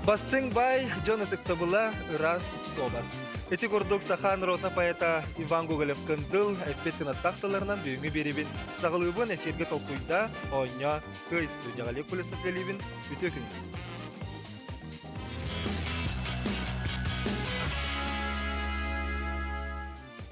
Бастыҥ баай дьон ытыктабыла ыраас суобас. Ити курдук саха народна поэта Иван Гоголев-Кындыл эппит кынаттаах тылларынан бүгүҥҥү биэриибин саҕалыыбын эфиргэ толкуйда, оонньоо, кыай студияҕа Олег Колесов үлэлиибин. Үтүө күн!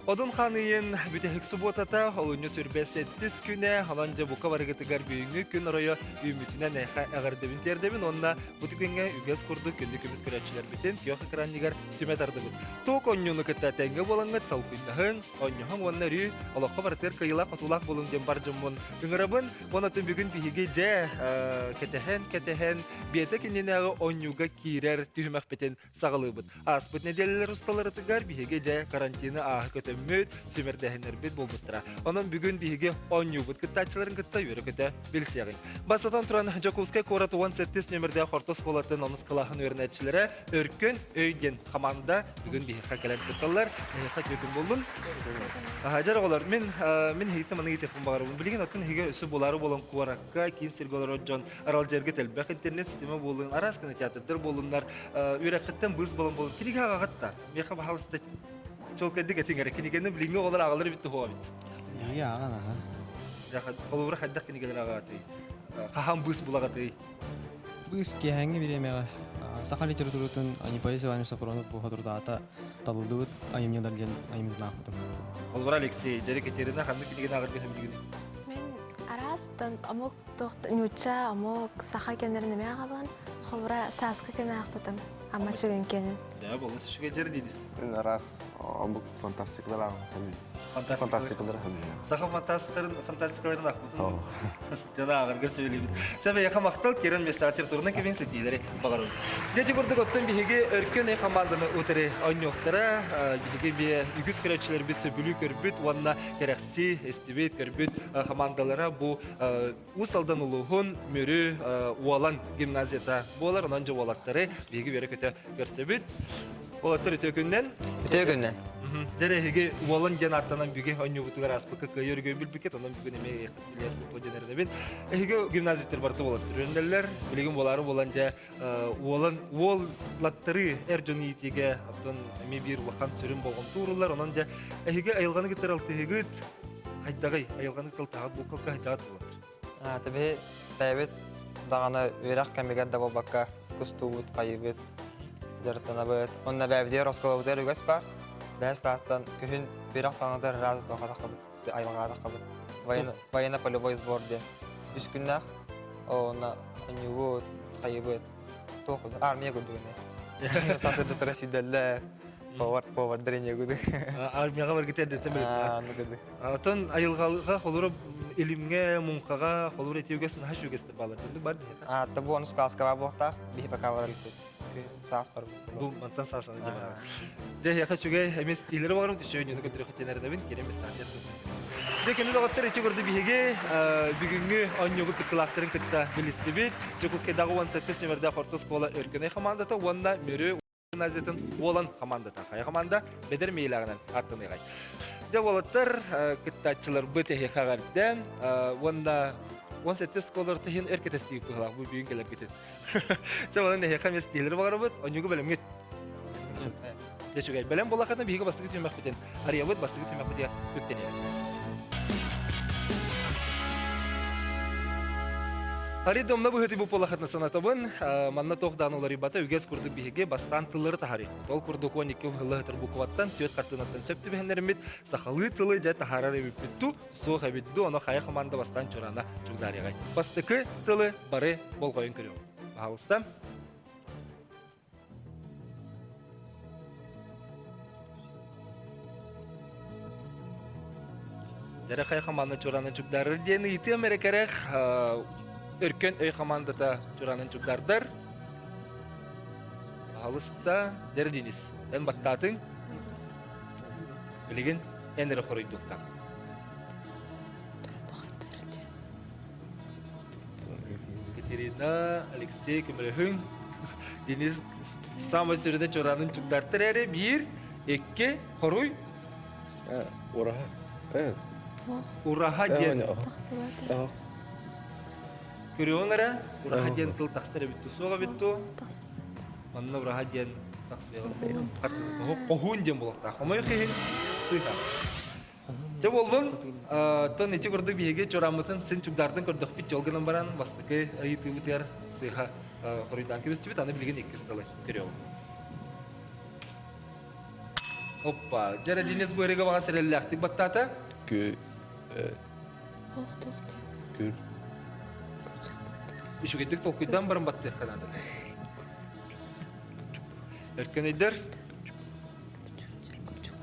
Одун хаан ыйын бүтэһик субуотата, олунньу сүрбэ сэттис күнэ, онон дьэ бука барыгытыгар бүгүҥҥү күн оройо үүммүтүнэн эйхэ эҕэрдэбин тиэрдэбин уонна бу түгэҥҥэ үгэс курдук күндү көмүс көрөөччүлэрбитин күөх экраннигар түмэ тардыбыт. Туох онньууну кытта тэҥҥэ буолаҥҥыт толкуйдаһыҥ, онньоһуҥ уонна өрүү олоххо барытыгар кыайыылаах-хотуулаах буолуҥ диэн бар дьоммун ыҥырабын. Уонна бүгүн биһиги дьэ кэтэһэн-кэтэһэн биэтэк иннинээҕи онньууга киирэр түһүмэхпитин саҕалыыбыт. Ааспыт нэдиэлэлэр усталарытыгар биһиги дьэ карантины ааһы көтөммүт, сүмэрдэһиннэрбит буолбуттара. Онон бүгүн биһиги оонньуубут кыттааччыларын кытта үөрэ-көтө билсиэҕиҥ. Бастатан туран, Дьокуускай куорат 17 нөмердээх орто оскуолатын онус кылааһын үөрэнээччилэрэ Өркөн өй диэн хамаанда бүгүн биһиэхэ кэлэн кытталлар. Эһиэхэ үтүө буоллун. Дьэр оҕолор, мин мин эһигиттэн маннык ыйытыахпын баҕарабын. Билигин оттон эһиги өссө буолаары буолан куоракка, киин сиргэ олорор дьон аралдьыйаргыт элбэх интернет ситимэ буоллун, араас кинотеатрдар буоллуннар, үөрэххиттэн быыс буолан буолун. Кинигэ аҕаҕыт да? Миэхэ баһаалыста чуолкайдык этиҥ эрэ. Кинигэни билиҥҥи оҕолор ааҕаллар эбит туһуга эбит. Кинигэ ааҕан аҕан. Холобура хайдах кинигэлэр ааҕаатый? Хаһан быыс булаҕатый? Быыс киэһээҥҥи бириэмэҕэ саха литературатын Анипарис Иванович Сапронов буоһа талыллыбыт айымньылар диэн айымньытын аахпытым. Холобура Алексей, дьэри Катерина ханнык кинигэни ааҕарга сөбүлүүгүн? Мин араас омук нуучча, омук, саха кэннэрин эмиэ аҕабын. Холобура, сааскы кэми аахпытым. Амма чыгын кэнин. Сэ, болус үчүгэй дьэр диибис. Мин араас омук фантастикалар ааҕым. Фантастикалар Саха фантастикаларын фантастикаларын аахпытын. Дьон ааҕаргар сөбүлүүбүт. Сэ, бэйэхэ махтал, кирен мессаатир турунан кэбин ситиилэри баҕарабын. Дьэ, курдук оттон биһиги өркөн эй команданы утары оонньуохтара. Биһиги бие үгүс көрөөччүлэрбит сөбүлүү көрбүт уонна кэрэхсии истибит, көрбүт хамаандалара бу Уус Алдан улууһун Мүрү Уолан гимназията буолар. Онон дьэ уолаттары биһиги үөрэ-көтө көрсөбүт. Уолаттар үтүө күннэн. Үтүө күннэн. Дьэ эһиги Уолан диэн ааттанан бүги оонньуубутугар ааспыкка кыайыы өргөйүн билбиккит, онон бүгүн эмиэ билэр футбол диэн эрэнэбин. Эһиги гимназиттар барыта уолаттар үөрэнэллэр. Билигин буолаары буолан дьэ уолан уоллаттары эр дьон иитиигэ оттон эмиэ биир улахан сүрүн болҕомто ууруллар. Онон дьэ эһиги айылҕаны кытары алтыһыгыт хайдаҕый? Айылҕаны кылтаҕат булкалка хайдаҕат буолар? Тэби бэйэбит даҕаны үөрэх кэмигэр да буолбакка кустуубут, хайыыбыт, дьарыктанабыт. Онно бэйэбитигэр оскуолабытыгар үгэс баар. Бэһис класстан күһүн үөрэх саҥатыгар ыраас туохатаххабыт, айылҕаатаххабыт. Военно-полевой сбор диэн үс күннээх. Онно анньуубут, хайыыбыт, туох армия курдук эмиэ. Сасырда тура сүүрдэллэр. Повар, повардар эмиэ курдук. Армияҕа баргыта эрдэттэн билбит. Оттон айылҕалга холура илимҥэ, муҥхаҕа холура ити үгэс наһаа үгэстэр баалар. Бар дии. А, табу онус класска буолуохтаах, биһи пока барар саас бар. Бу мантан саас аны дьэ Дьэ, эһиэхэ үчүгэй эмиэ ситиилэри баҕарым, түшөө өнүнү көтүрү хитинэрдэбин, кирем станция Дьэ, кини доҕоттор ити курдук биһиги бүгүҥҥү оонньуугу кыттыылаахтарын кытта билистибит. Дьокуускайдааҕы 18 нөмердээх орто оскуола Өркөнөй хамаандата уонна Мүрү гимназиятын Уолан хамаандата. Хайа хамаанда бэдэр миилээҕинэн аттыныаҕай. Дьэ, уолаттар кыттааччыларбыт эһиэхэ эҕэрдэ уонна 17 оскуолалар иһин өр кэтэстиибит быһыылаах бу бүгүн кэлэргитин. Чэ, онон эһиэхэ эмиэ ситиһиилэри баҕарабыт, онньугу бэлэмҥит. Дьэ, үчүгэй. Бэлэм буоллаххытына биһиги бастакы түһүмэхпитин арыйабыт, бастакы түһүмэхпитигэр үктэниэҕит. Ари домна быһыты бу буоллаххытына санатабын, манна туох даҕаны уларыйбата, үгэс курдук биһиги бастаан тыллары таһарый. Ол курдук 12 ыһылла сытар букваттан, түөрт хартыынаттан сөп түбэһиннэриммит сахалыы тылы дьэ таһаарар эбиппит дуу, суох эбит дуу, ону хайа команда бастаан чураана чугдаарыаҕай. Бастакы тылы бары болҕойон көрүөҕүҥ. Пожалуйста. Дэрэ хайа хамаанда чураанын чугдаарар диэн ыйытыам эрэ кэрэх өркөн өй хамаандата чураанын чугдаардар. Пожалуйста, Дэрэ Денис, эн баттаатыҥ. Билигин эн эрэ хоруйдуохтаах. Екатерина, Алексей көмөлөһүҥ. Денис самый сүрүнэ чураанын чугдартар эрэ биир, икки, хоруй. Ураһа. Ураһа диэн. Көрүөҥ эрэ, ураһа диэн тыл тахсар эбит суох эбит ту. Манна ураһа диэн тахсыаҕын. Хоһуун диэн буолуохтаах. Хомойуох иһин сыыһа. Дьэ буоллун, тон ити курдук биһиги чуорааммытын син чугдаартан көрдөхпүт дьол гынан баран бастакы ыйытыыбытыгар сыыһа хоруйдаан кэбистибит, аны билигин иккис тылы көрүөҕүм. Оппа, дьэ Денис Быарыга баҕа сэрэллээхтик баттаата. Кү... Күл. Үчүгэйдик толкуйдаан баран баттыахха наада. Өркөн өйдөр.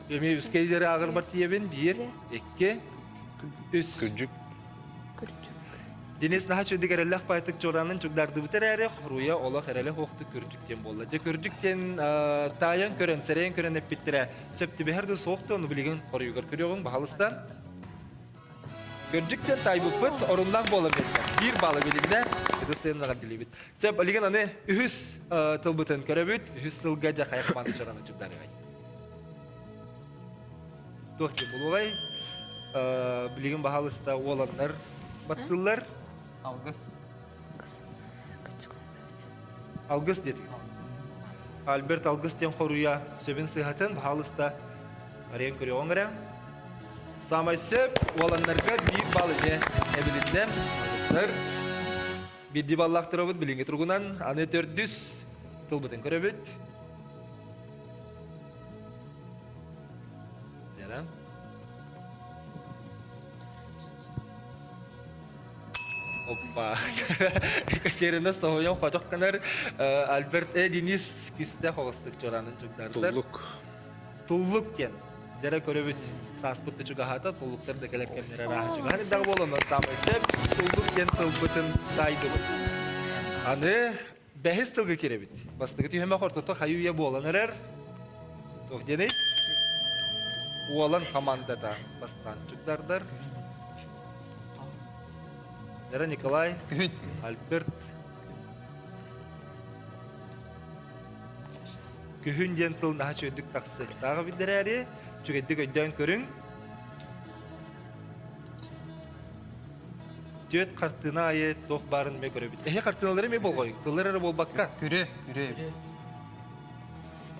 Эми үскейдери ааҕырбар тиийэбин. Биир, икки, үс. Күрдьүк. Денис наһаа үчүгдүк эрэллээх баайтык чуораанын чугдаардыбыт эрээри, хоруйа олох эрэлэ суохтук күрдьүк диэн буолла. Дьэ күрдьүк диэн таайан көрөн, сэрэйэн көрөн эппиттэрэ сөп түбэһэр да суох да, ону билигин хоруйугар көрүөҕүҥ, баһалыста. Көрдүк диэн таайбыппыт оруннаах буолан биэрдэ. Биир баалы билиннэ, ытыс тыыннаҕар билибит. Сөп, билигин аны үһүс тылбытын көрөбүт. Үһүс тылга дьэ хайа команда чораны чугдарыгай. Туох диэн булугай? Билигин баһалыста уоланнар баттыллар. Алгыс. Алгыс диэтик. Альберт Алгыс диэн хоруйа сөбүн сыһатын баһалыста Арыйан көрүөҕүҥ эрэ. Саамай сөп уоланнарга биир балл эмиэ эбилиннэ. Алгыстар. Биирдии баллаах турабыт билиҥҥи туругунан. Аны төрдүс тылбытын көрөбүт. Дьара. Оппа. Екатерина соһуйан хотох гынар. Альберт Э. Денис күстээх оҕустук чуораанын чугдаардар. Туллук. Туллук диэн. Дьэрэ көрөбүт. Сааспыт да чугаһаата, туллуктар да кэлэр кэмнэрэ арааһа чугаһаан элбэх буолан саамай сөп туллук диэн тылбытын таайдыбыт. Аны бэһис тылга кирэбит. Бастакы түһүмэх ортото хайы-үйэ буолан эрэр. Туох диэний? Уолан командата бастаан чугдардар. Вера Николай, Альберт Күһүн диэн тыл наһаа үчүгэйдик тахсыахтааҕа биллэрээри, үчүгэйдик өйдөөн көрүҥ. Түөрт хартыына аайы туох баарын эмиэ көрөбүт. Эһи хартыыналары эмиэ болҕойуҥ, тыллар эрэ буолбакка. Күрү, күрү.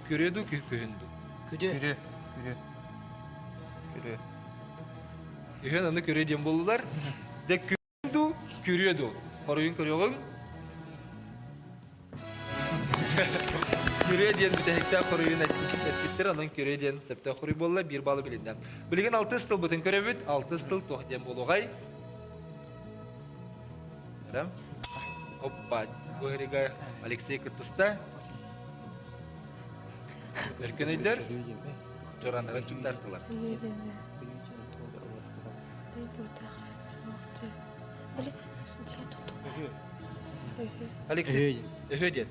Күрүө дуу, күһүн дуу? Күрү. Күрү, күрү. Күрү. Күһүн аны күрүө диэн буоллулар. Дьэ дуу, күрүө дуу? Хоруйун көрүөҕүҥ. Күрүө диэн бүтэһиктээх хоруйун эппиттэр, онон күрүө диэн сөптөөх хоруй буолла, биир баллы билиннэ. Билигин алтыс тылбытын көрөбүт. Алтыс тыл туох диэн буолуоҕай? Оппа, бу ыһырыга Алексей кыттыста. Өркөн өйдөр, Чораннарын чугдартылар. Алексей, өһүө диэн.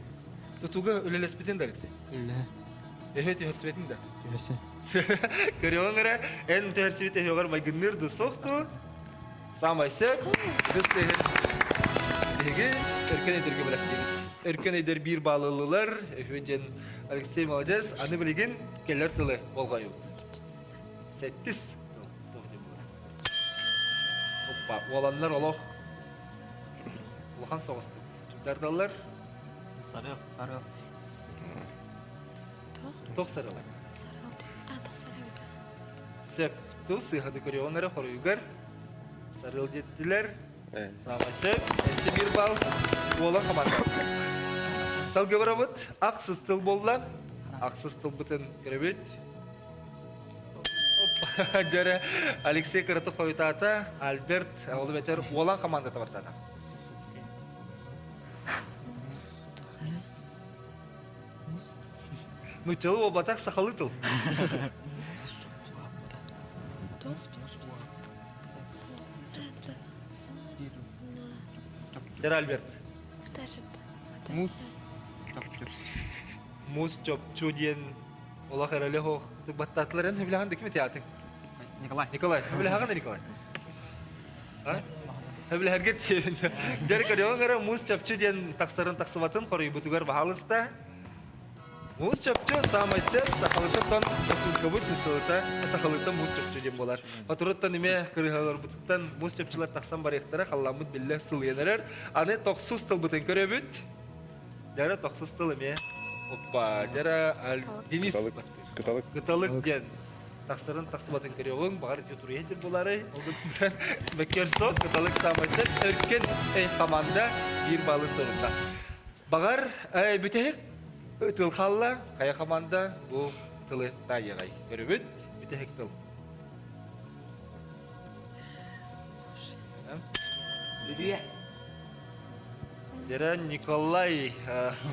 Тутууга үлэлэспитин да, Алексей? Үлэ. Өһүө түһэрсибэтин да? Түһэрсэ. Көрүөҕүҥ эрэ, эн түһэрсибит өһүөҕэр майгынныыр да суох дуу? Саамай сөп, ытыс тыаһын биһиги Өркөн өйдөргө бэлэхтиибит. Өркөн өйдөр биир баалылылар, өһүө диэн Алексей молодец, аны билигин кэлэр тылы болҕойубут. Сэттис тыл туох диэн буолар? Оппа, уоланнар олох улахан соҕустук чугдардаллар. Сарыал, сарыал. Туох сарыал? Сөп. Тыл сыыһаны көрүөҕүн эрэ хоруйугар сарыал диэттилэр. Саамай сөп. Өссө биир балл уолан команда. Салгыы барабыт. Ахсыс тыл буолла. Ахсыс тылбытын көрөбүт. Дьэрэ Алексей кыратык хойутаата, Альберт ол эбэтэр Уолан командата бартаата. Нуччалы буолбатах сахалыы тыл. Дьэрэ Альберт. Мус. Мус чопчу диэн Олох эрэлэ суох баттаатылар эн сөбүлэҕин да ким театр? Николай. Николай. Сөбүлэһэҕин Николай? А? Сөбүлэһэргэ тиэбин. Дьэр көрүөҕүҥ эрэ муус чопчу диэн тахсарын тахсыбатын хоруйбутугар баһаалыста. Муус чопчу саамай сөп сахалыттан сосулкабыт сылыта сахалыттан муус чопчу диэн буолар. Отуруттан эмиэ кырыһаларбытыттан муус чопчулар тахсан барыахтара халламмыт биллэ сылыйан эрэр. Аны тохсус тылбытын көрөбүт. Дьэрэ тохсус тыл эмиэ. Оппа, дьара Денис Кыталык. Кыталык диэн тахсарын тахсыбатын көрүөҕүҥ, баҕар ити туруйан булары. Мөккөр Кыталык саамай сөп, өркөн эй команда биир баллы сорунна. Баҕар бүтэһик тыл хаалла, хайа команда бу тылы таайыаҕай. Көрөбүт, бүтэһик тыл. Үрүйэ. Дьэрэ Николай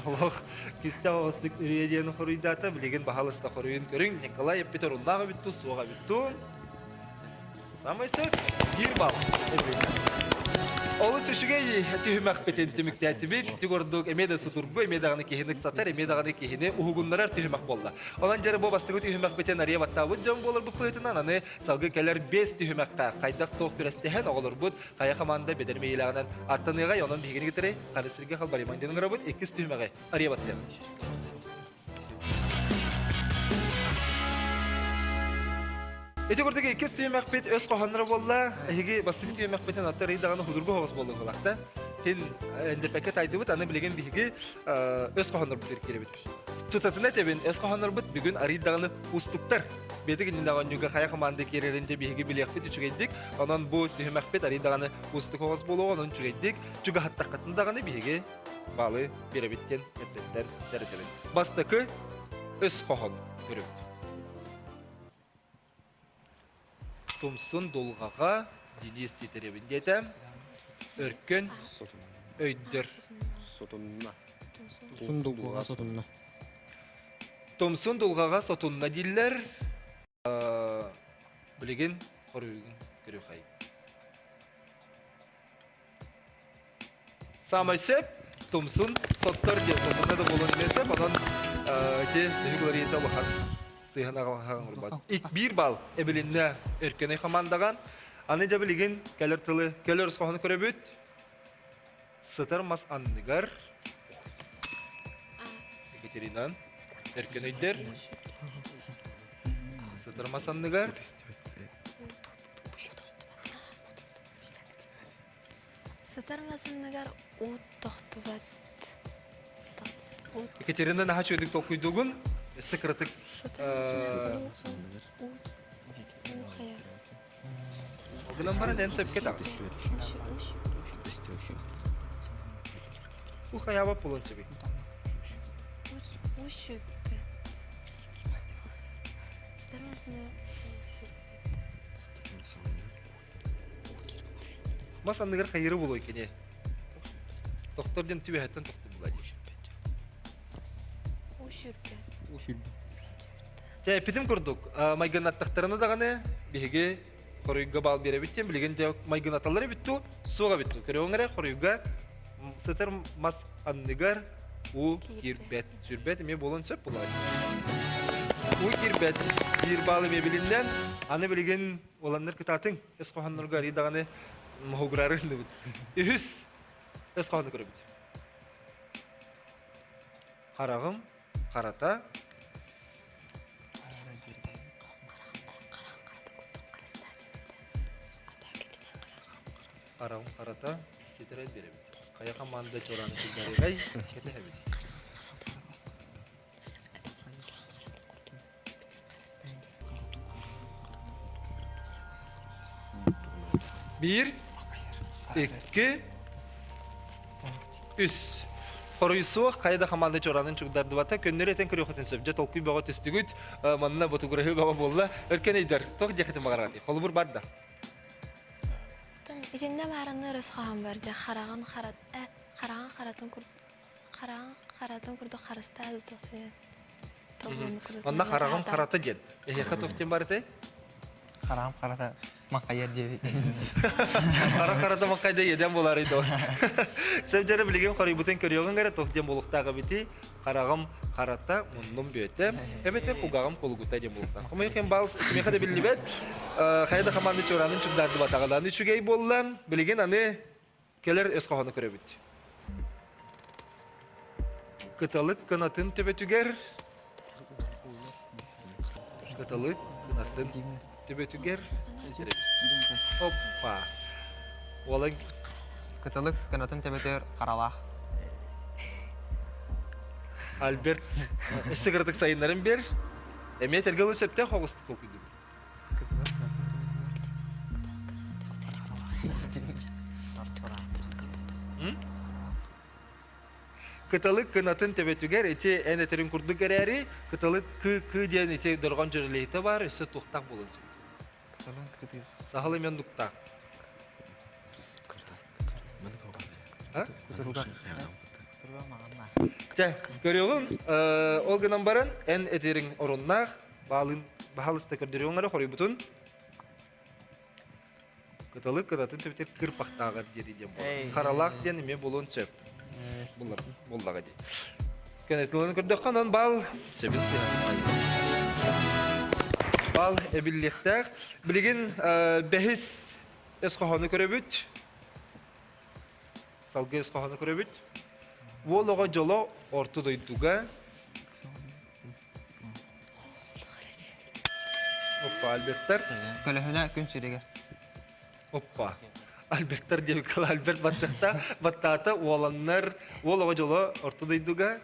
олох күстэх оҕустук үрүйэ диэн хоруйдаата. Билигин баһалыста хоруйун көрүҥ. Николай эппит оруннаах эбит туу, суох эбит туу. Самай сөп, биир балл. Олус үчүгэй түһүмэхпитин түмүктээтибит. Ити курдук эмиэ да сутургу, эмиэ даҕаны киһини ыксатар, эмиэ даҕаны киһини уһугуннарар түһүмэх буолла. Онон дьэрэ бу бастакы түһүмэхпитин арыйа баттаабыт дьон буоларбыт быһыытынан аны салгыы кэлэр биэс түһүмэххэ хайдах туох күрэстэһэн оҕолорбут хайа хамаанда бэдэр мэйиилээҕинэн аттаныаҕай, онон биһигини кытары хары сиргэ халбарыймаҥ диэн ыҥырабыт иккис түһүмэҕи арыйа баттыаҕа. Ити курдук иккис түһүмэхпит өс хоһоонноро буолла. Эһиги бастакы түһүмэхпитин аттар ый даҕаны худургу оҕус буоллугулаахта. Хин эндерпекке тайдыбыт, аны билигин биһиги өс хоһооннорбут киирэбит. Тутатына этэбин, өс хоһооннорбут бүгүн арый даҕаны устуктар. Бетик иннинэ оонньууга хайа команда киирэрин дьэ биһиги билиэхпит үчүгэйдик. Онон бу түһүмэхпит арый даҕаны устук оҕус буолуоҕа, онон үчүгэйдик чугаһаттаххытын даҕаны биһиги баалы биэрэбит диэн эрдэттэн сэрэтэбин. Бастакы өс хоһоон көрөбүт. Тумсун дулҕаҕа Денис ситэрэбин диэтэ. Өркөн өйдөр. Сотунна. Тумсун дулҕаҕа сотунна. Тумсун дулҕаҕа сотунна дииллэр. Билигин хоруйгун көрүөхэй. Саамай сөп, тумсун соттор диэн сотунна да буолуон эмиэ сөп, онон ити Нүһүк уларыйыыта улахан сыыһан аҕалаһан урбат. Биир балл эбилиннэ Өркөнөй хамаандаҕа. Аны дьэ билигин кэлэр тылы, кэлэр өс көрөбүт. Сытар мас анныгар Екатерина Өркөнөйдөр Сытар мас анныгар Сытар масынныгар уу тохтубат. Екатерина наһаа үчүгэйдик толкуйдуугун. Өссө кыратык Гынан баран эн сөпкө таҕыс. Уу хайаабат буолуон сөбүй? Уу сүппэт. Сытар масынныгар уу сүппэт. Мас анныгар хайыры булуой кини. Тохтор диэн түбэһэттэн тохтор була дии. Уу сүрбэ. Уу сүрбэ. Чэ, эппитим курдук, майгыннаттахтарына даҕаны биһиги хоруйга баал биэрэбит диэн билигин дьэ майгынаталлар эбит дуу, суох эбит дуу. Көрүөҥ эрэ хоруйга сытар мас анныгар уу киирбэт. Сүрбэт эмиэ буолуон сөп буолар. Уу киирбэт биир баал эмиэ билиннэ. Аны билигин Уоланнар кытаатыҥ, өс хоһооннорго арыый даҕаны моһугураары гынныбыт. Үһүс өс хоһоону көрөбүт. Хараҕым харата Хараҕым харата ситэрэн биэрэбит. Хайа команда чораны киллэригэй, кэтэһэбит. Биир, икки, үс. Хоруй суох, хайа да хамаанда чуораанын чугдардыбата, көннөрү этэн көрүөххүтүн сөп. Дьэ толкуй бөҕө түстүгүт, манна ботугураһыы бөҕө буолла. Өркөн өйдөр, туох диэххитин баҕараҕытый? Холобур бар да. Итиннэ баарыннар өс хаһан бар дьэ хараҕын харат э хараҕын харатын кур хараҕын харатын курдук харыстаа дутуох диэн Онно хараҕым харата диэн. Эһиэхэ туох диэн бар этэй? Хараҕым харата махайар диэбит. Хара харата махайда еден болар еді. Сен жары билигин хоруйбутун көрүөҕүҥ эрэ туох диэн буолуохтаах эбити. Хараҕым харата, муннум бүөтэ, эбэтэр кулгааҕым кулугута диэн буолуохтаах. Хомойуох баал кимиэхэ да биллибэт. Хайа да хамаанда чуораанын чугдаардыбатаҕынан үчүгэй буолла. Билигин аны Кэлэр өс хоһоону көрөбүт. Кыталык кынатын төбөтүгэр Кыталык кынатын төбөтүгэр Оппа. Уолан Кыталык кынатын төбөтүгэр харалаах. Альберт өссө кыратык сайыннарын бер. Эмиэ этэргэ дылы сөптөөх оҕустук толкуйдугут. Кыталык кынатын төбөтүгэр ити эн этерин курдук эрээри, кыталык кы-кы диэн ити дорҕоон дьөрүлэһитэ баар, өссө туохтаах буолуон сөп. Сахал имен нуктаах. Чэ, көрүөҕүм. Ол гынан баран, эн этериҥ оруннаах, баалын баһалыста көрдөрүөҥ эрэ хоруйбутун. Кыталык кытатын төбөтүгэр кырпахтааҕар диэри диэн буолар. Харалаах диэн эмиэ буолуон сөп. Буллар, буллаҕа дии. Көнөтүлэн көрдөххө, онон баал сөбүн сыһатын Баал эбиллиэхтээх. Билигин бэһис өс хоһоону көрөбүт. Салгыы өс хоһоону көрөбүт. Уол оҕо дьоло орто дойдуга Оппа, Альберттар. Көлөһүнэ күн сиригэр. Оппа. Альберттар диэбиккэ Альберт баттахта, баттаата уоланнар, уол оҕо дьоло орто дойдуга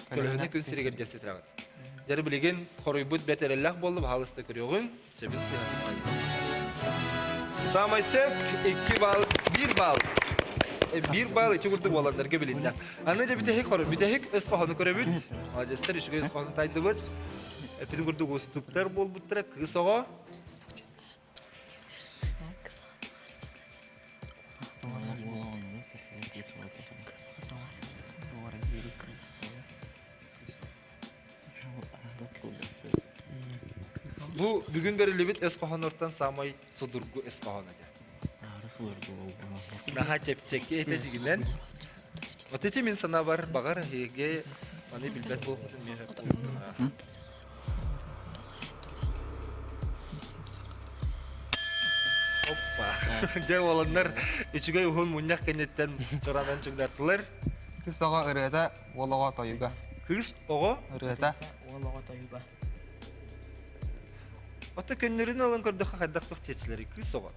көлөһүнэ күн сиригэр диэн ситирэҕит. Дьэ билигин хоруйбут бэрт эрэллээх буолла, баһаалыста көрүөҕүҥ, сөбүн сыһатын Саамай сөп, 2 балл, 1 балл. 1 балл ити курдук уоланнарга билиннэ. Аны дьэ бүтэһик хору, бүтэһик өс хоһоону көрөбүт. Маладьыастар үчүгэй өс хоһоону таайдыбыт. Эппитин курдук уустуктар буолбуттара кыыс оҕо. Бу бүгүн бэриллибит өс хоһооннортон саамай судургу өс хоһооно этэ. Наһаа чэпчэки этэ дьигинэн. Вот эти мин санаабар баҕар эһиги маны билбэт буолбутун миэхэ Оппа. Дьэ уоланнар үчүгэй уһун мунньах кэнниттэн чоранан чугдартылар. Кыыс оҕо ырыата, уол оҕо тойуга. Кыыс оҕо ырыата, уол оҕо тойуга. Ото көннөрүн ылан көрдөххө хайдах туох чечилери кыыс оҕо.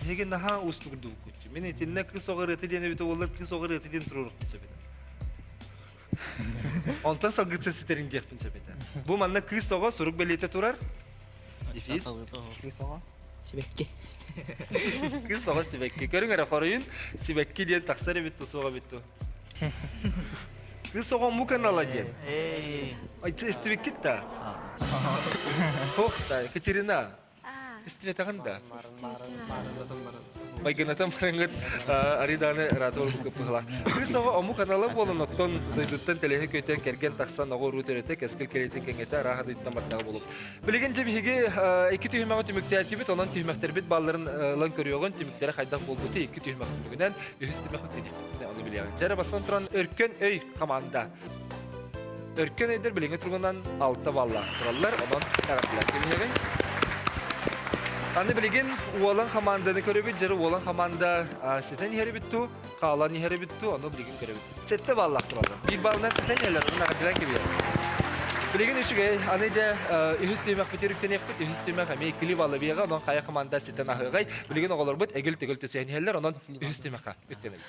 Эһиги наһаа уустугурдубуккут. Мин итиннэ кыыс оҕо ырыата диэн эбитэ буоллар кыыс оҕо ырыата диэн туруорукпун сөп этэ. Онтон салгыытын ситэрин диэхпин сөп этэ. Бу манна кыыс оҕо сурук бэлиэтэ турар. Дефис. Кыыс оҕо сибэкки. Кыыс оҕо сибэкки. Көрүҥ эрэ хоруйун сибэкки диэн тахсар эбит тусуох эбит ту. Кыыс оҕо муканала диэн. Истибиккит да? Туох да, Екатерина. Истибэтэҕин да? Майгынатан бараҥҥыт арыйдааны ыраата олбукка быһыла. Кыыс оҕо омук анала буолан оттон дойдуттан тэлэһи көтөн кэргэн тахсан оҕо уруу төрөтө кэскил кэлиитин кэҥэтэ арааһа дойдуттан баттаҕа буолуп. Билигин дьэ биһиги икки түһүмэҕи түмүктээтибит, онон түһүмэхтэрбит балларын ылан көрүөҕүн, түмүктэрэ хайдах буолбуту икки түһүмэх түмүгүнэн үһүс түһүмэх үктэнихпитинэ ону билиэҕин. Дьэ эрэ бастан туран Өркөн өй хамаанда. Өркөн өйдөр билиҥҥи туругунан 6 баллаах тураллар, онон эҕэрдэлэр кэбиһэбин. Аны билигин Уолан хамаанданы көрөбүт, дьэ Уолан хамаанда ситэн иһэрибит туу, хаалан иһэрибит туу, ону билигин көрөбүт. Сэттэ баллаах тураллар. Биир баллынан ситэн иһэллэр, онон эҕэрдэлээн кэбиһэбит. Билигин үчүгэй, аны дьэ үһүс түһүмэхпит үрүктэниэхпит, үһүс түһүмэх эмиэ иккилии балла биэҕэ, онон хайа хамаанда ситэн аһыаҕай. Билигин оҕолорбут эгил-тэгил түсүһэн иһэллэр, онон үһүс түһүмэххэ үктэнэбит.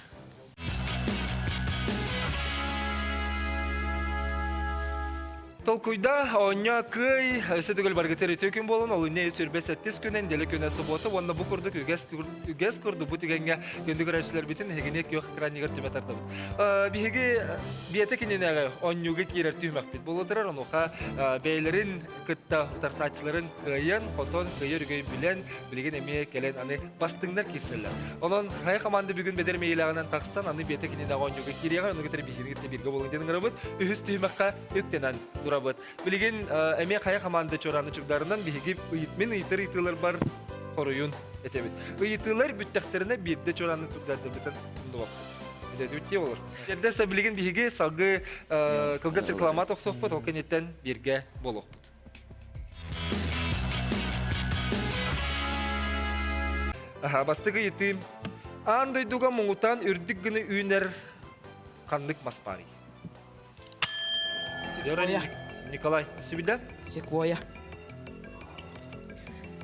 Толкуйда, оонньоо, кыай, өссө төгүл баргытыр үтүө күн буолун, олунньу 127 күнүн, дэлэ күнэ субуота уонна бу курдук үгэс, үгэс курдук бу түгэҥҥэ күндү көрөөччүлэрбитин эһигини күөх экраныгар түмэ тардабыт. Биһиги биэтэ кининээҕи оонньууга киирэр түһүмэхпит буола турар, онуоха бэйэлэрин кытта утарсааччыларын кыайан, хотон, кыайар үгэй билэн, билигин эмиэ кэлэн аны бастыҥнар киирсэллэр. Онон хайа команда бүгүн бэдэр мэйилээҕинэн тахсан аны биэтэ кининэҕэ оонньууга киириэҕэ, ону кытары биһигини кытта бииргэ буолуҥ диэн ыҥырабыт. Үһүс түһүмэххэ үктэнэн турабыт. Билигин эмиэ хайа команда чуорааны чугдарынан биһиги мин ыйытар ыйытыыларбар хоруйун этэбит. Ыйытыылар бүттэхтэринэ биирдэ чуорааны чугдардыбытын умнубаппыт. Бүтэ болор. Эрдэ билигин биһиги салгыы кылгас реклама тохсуохпут, ол кэнниттэн бииргэ буолуохпут. Аха, бастакы ыйытыы. Аан дойдуга муҥутаан үрдүк гына үүнэр ханнык мас баарый? Секвоя. Николай, сүбүдэ? Секвоя.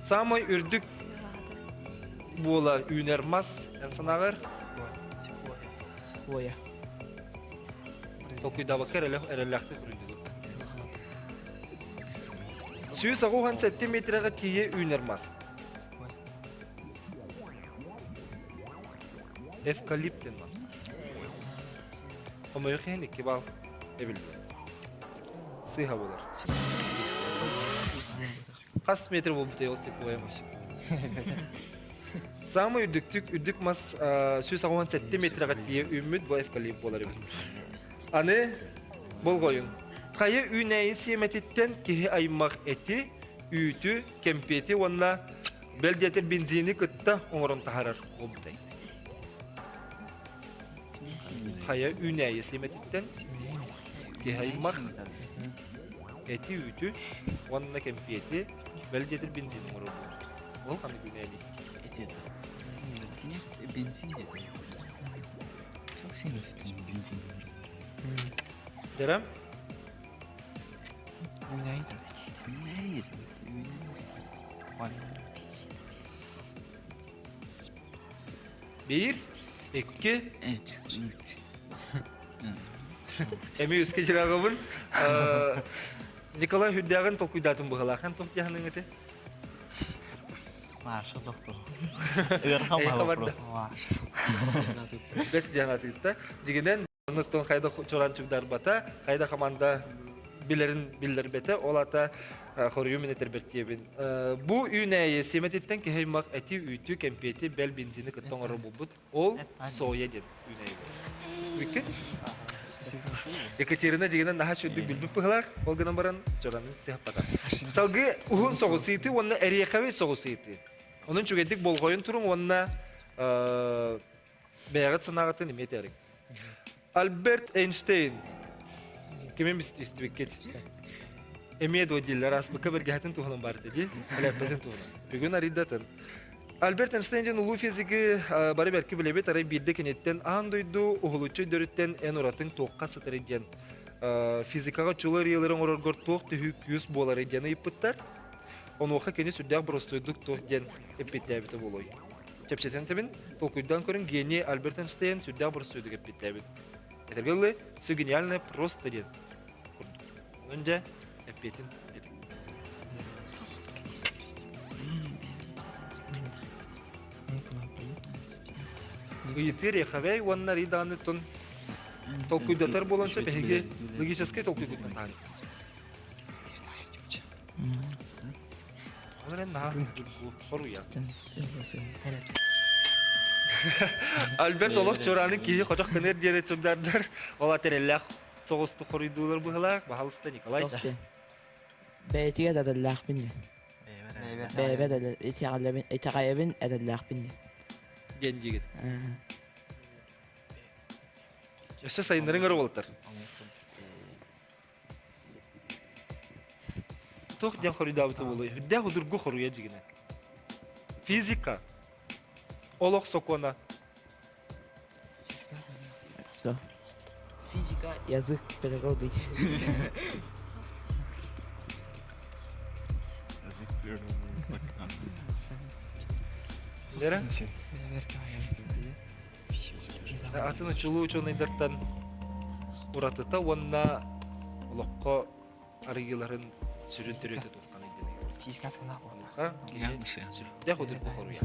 Самай үрдүк буола үүнэр мас эн санааҕар? Секвоя. Секвоя. Толкуйдаабакка эрэллээхтик суруйдубут. 187 метрэҕэ тиийэ үүнэр мас. Эвкалипт диэн мас. Хомойуох иһин 2 балл эбиллэр. Сыыһа буолар. Хас метр буолбутай ол секвоя мас? Самый үрдүктүк үрдүк мас 187 метрэҕэ тиийэ үүммүт бу эвкалипт буолар эбит. Аны болҕойуҥ. Хайа үүнээйи сиэмэтиттэн киһи аймах эти, үүтү, кэмпиэти уонна бэл диэтэр бензини кытта оҥорон таһаарар буолбутай. Хайа үүнээйи сиэмэтиттэн киһи аймах эти, үүтү уонна кэмпиэти, бэл диэтэр бензин оҥорор буолбут. Ол ханнык үүнээйи? Эти это. Бензин диэтэ. Как сиэмэтиттэн бензин Дэрэ? Үүнээйи Үүнээйи Биир, икки, Эми үске жирагыбын. Николай үрдээҕин толкуйдаатын быһалаахан туох дьаһаныҥ эти? Маша тохто. Ыарахан вопрос. Бэс диэн атыытта. Дьигинэн оннуттан хайда чоран чугдарбата, хайда команда билэрин биллэрбэтэ, ол ата хоруйу мин этэрбэртиэбин. Бу үүнээйи сиэмэтиттэн киһи аймах эти, үүтү, кэмпиэти, бэл бензини кытта оҥорор буолбут. Ол соя диэн үүнээйи буолар. Екатерина дьигинэн наһаа сүрдүк билбит быһылаах, ол гынан баран чоранын тыһаппата. Салгыы уһун соҕус ыйытыы уонна эриэхэбэй соҕус ыйытыы. Онон үчүгэйдик болҕойон туруҥ уонна бэйэҕит санааҕытын эмиэ этээриҥ. Альберт Эйнштейн кимин истибиккит? Эмиэ дуо дииллэр, ааспыкка бэргэһэтин туһунан баар этэ дии, элэппэтин туһунан. Бүгүн арыйдатын. Альберт Эйнштейн диэн улуу физиги бары бэркэ билэбит, арай биирдэ киниттэн аан дойду уһулуччу өйдөрүттэн эн уратыҥ туохха сытарый диэн физикаҕа чулуу арыйыылары оҥороргор туох төһүү күүс буоларый диэн ыйыппыттар. Онуоха кини сүрдээх боростуойдук туох диэн эппиэттээбитэ буолуой? Чэпчэтэн этэбин, толкуйдаан көрүҥ, гений Альберт Эйнштейн сүрдээх боростуойдук эппиэттээбит. Этэргэ дылы, все гениальное просто диэн курдук. Онон дьэ, эппиэтин этиҥ. Ыйытыы рехавей уонна ридааны тун толкуйдатар буолан сөп эһиги логическай толкуйгутун таһаарыҥ. Ол эрэн наһаа хоруйа. Альберт олох чуорааны киһи хотох гынар диэри турдардар. Ол атэрэллээх соҕустук хоруйдуулар быһылаах. Баһалыста Николай. Бэйэтигэр эрэллээхпин диэн. Бэйэбэр итэҕэлэбин, итэҕэйэбин, эрэллээхпин диэн. Диэн диигит. Өссө сайыннарыҥ эрэ уолаттар. Туох диэн хоруйдаабыта буолуой? Үрдээх удургу хоруйа дьигинэ. Физика. Олох сокуона. Физика, язык природы. Лера? Атын чулуу учуонайдартан уратыта уонна олоххо арыйыыларын сүрүн төрүөтэ туохханый диэн Физика сыгынах буолла. Сүрдээх удургу хоруйа.